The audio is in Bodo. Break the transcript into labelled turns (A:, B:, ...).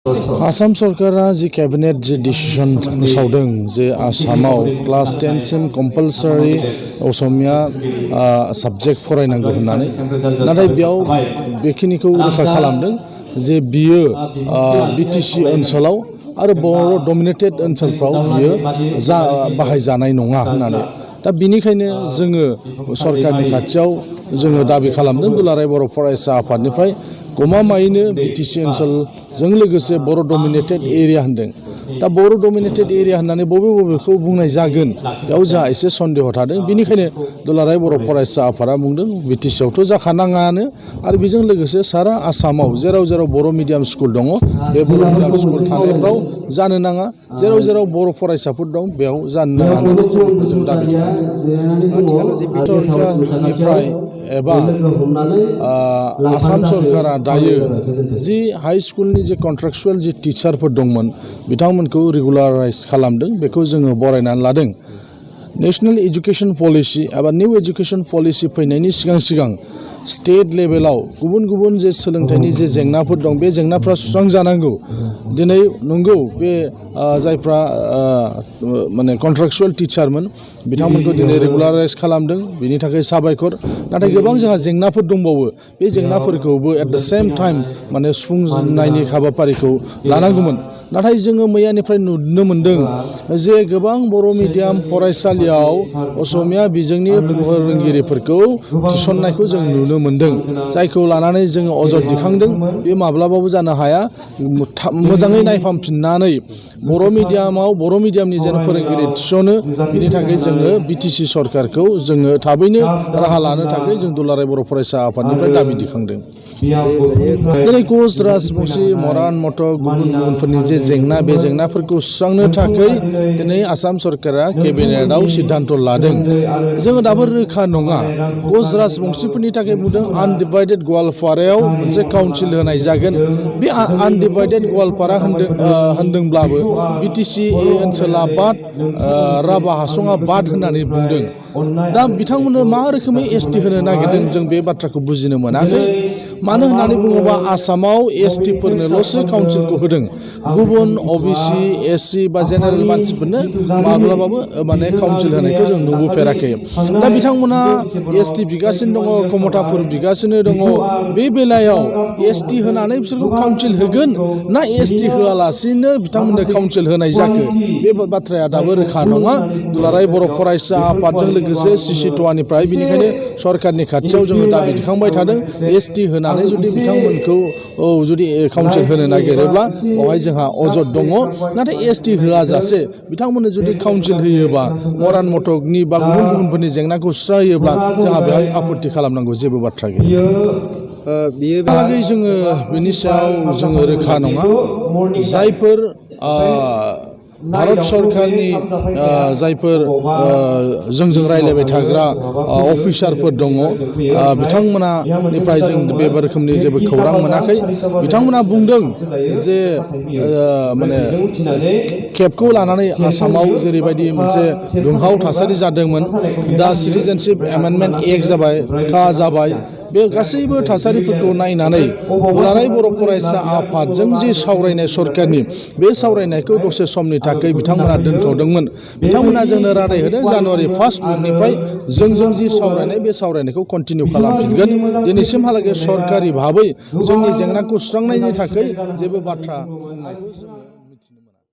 A: आसाम सरकारा जि कैबिनेट जि डिसिजन फोसावदों जे आसामाव क्लास 10 सिम कम्पालसारि असमिया साबजेक्ट फरायनांगौ होननानै नाथाय बेयाव बेखिनिखौ रोखा खालामदों जे बियो बिटिसि ओनसोलाव आरो बर' डमिनेटेड ओनसोलफ्राव बियो बाहायजानाय नङा होननानै दा बिनिखायनो जोङो सरकारनि खाथियाव जोङो दाबि खालामदों दुलाराय बर' फरायसा आफादनिफ्राय गमामायैनो बिटिसि ओनसोलजों लोगोसे बर' डमिनेटेड एरिया होनदों दा बर' डमिनेटेड एरिया होननानै बबेखौ बुंनाय जागोन बेयाव जोंहा एसे सन्देह थादों बिनिखायनो दुलाराय बर' फरायसा आफादा बुंदों बिटिसिआवथ' जाखानाङानो आरो बेजों लोगोसे सारा आसामाव जेराव जेराव बर' मिडियाम स्कुल दङ बे बर' मिडियाम स्कुल थानायफ्राव जानो नाङा जेराव जेराव बर' फरायसाफोर दं बेयाव जानो नाङा होननानै जों दाबि खालामो एबा आसाम सरकारा दायो जि हाई स्कुलनि जे कन्ट्रेक्चुवेल जि टिचारफोर दंमोन बिथांमोनखौ रेगुलाराइज खालामदों बेखौ जोङो बरायनानै लादों नेशनेल एजुकेशन पलिसि एबा निउ एजुकेशन पलिसि फैनायनि सिगां स्टेट लेभेलाव गुबुन गुबुन जे सोलोंथाइनि जे जेंनाफोर दं बे जेंनाफ्रा सुस्रांजानांगौ दिनै नंगौ बे जायफ्रा माने कन्ट्रेक्चुवेल टिचारमोन बिथांमोनखौ दिनै रेगुलाराइज खालामदों बिनि थाखाय साबायखर नाथाय गोबां जोंहा जेंनाफोर दंबावो बे जेंनाफोरखौबो एट द सेम टाइम माने सुफुंनायनि हाबाफारिखौ लानांगौमोन नाथाय जोङो मैयानिफ्राय नुनो मोन्दों जे गोबां बर' मिडियाम फरायसालियाव असमिया बिजोंनि फोरोंगिरिफोरखौ थिसननायखौ जों नुनो मोन्दों जायखौ लानानै जोङो अजद दिखांदों बे माब्लाबाबो जानो हाया मोजाङै नायफामफिननानै बर' मिडियामनि जेन फोरोंगिरि थिसनो बिनि थाखाय जोङो बिटिसि सरकारखौ जोङो थाबैनो राहा लानो थाखाय जों दुलाराय बर' फरायसा आफादनिफ्राय दाबि दिखांदों दिनै कच राजबंसि मरान मटक गुबुनफोरनि जे जेंना बे जेंनाफोरखौ सुस्रांनो थाखाय दिनै आसाम सरकारा केबिनेटआव सिद्धान्त लादों जोङो दाबो रोखा नङा कच राजबंसिफोरनि थाखाय बुंदों आनडिभाइडेड गवालपारायाव मोनसे काउन्सिल होनाय जागोन बे आनडिभाइडेड गवालपारा होनदोंब्लाबो बिटिसि ओनसोला बाद राभा हासंआ बाद होननानै बुंदों दा बिथांमोननो मा रोखोमै एसटि होनो नागिरदों जों बे बाथ्राखौ बुजिनो मोनाखै मानो होननानै बुङोबा आसामाव एसटिफोरनोल'सो काउन्सिलखौ होदों गुबुन अबिसि एससि बा जेनेरेल मानसिफोरनो माब्लाबाबो माने काउन्सिल होनायखौ जों नुबोफेराखै दा बिथांमोना एसटि बिगासिनो दङ कमथाफुर बिगासिनो दङ बे बेलायाव एसटि होनानै बिसोरखौ काउन्सिल होगोन ना एसटि होआलासिनो बिथांमोननो काउन्सिल होनाय जाखो बे बाथ्राया दाबो रोखा नङा दुलाराय बर' फरायसा आफादजों लोगोसे सिसिट'आनिफ्राय बिनिखायनो सरकारनि खाथियाव जोङो दाबि दिखांबाय थादों एसटि होनानै जुदि बिथांमोनखौ जुदि काउन्सिल होनो नागिरोब्ला बेवहाय जोंहा अजद दङ नाथाय एसटि होआजासे बिथांमोननो जुदि काउन्सिल होयोबा मरान मटकनि बा गुबुनफोरनि जेंनाखौ सुस्रांहोयोब्ला जोंहा बेवहाय आपत्ति खालामनांगौ जेबो बाथ्रा गैया बियोहालागै जोङो बिनि सायाव जोङो रोखा नङा जायफोर भारत सरकारनि जायफोर जोंजों रायलायबाय थाग्रा अफिसारफोर दङ बिथांमोनानिफ्राय जों बे रोखोमनि जेबो खौरां मोनाखै बिथांमोना बुंदों जे माने केबखौ लानानै आसामाव जेरैबायदि मोनसे दुंहाव थासारि जादोंमोन दा सिटिजेनशिप एमेन्डमेन्ट एक्ट जाबाय बे गासैबो थासारिफोरखौ नायनानै दुलाराय बर' फरायसा आफादजों जि सावरायनाय सरकारनि बे सावरायनायखौ दसे समनि थाखाय बिथांमोना दोनथ'दोंमोन बिथांमोना जोंनो रादाय होदों जानुवारि 1 उइकनिफ्राय जोंजों जि सावरायनाय बे सावरायनायखौ कन्टिनिउ खालामफिनगोन दिनैसिमहालागै सरकारि भाबै जोंनि जेंनाखौ सुस्रांनायनि थाखाय जेबो बाथ्रा बुंनायखौ जोङो मिथिनो मोना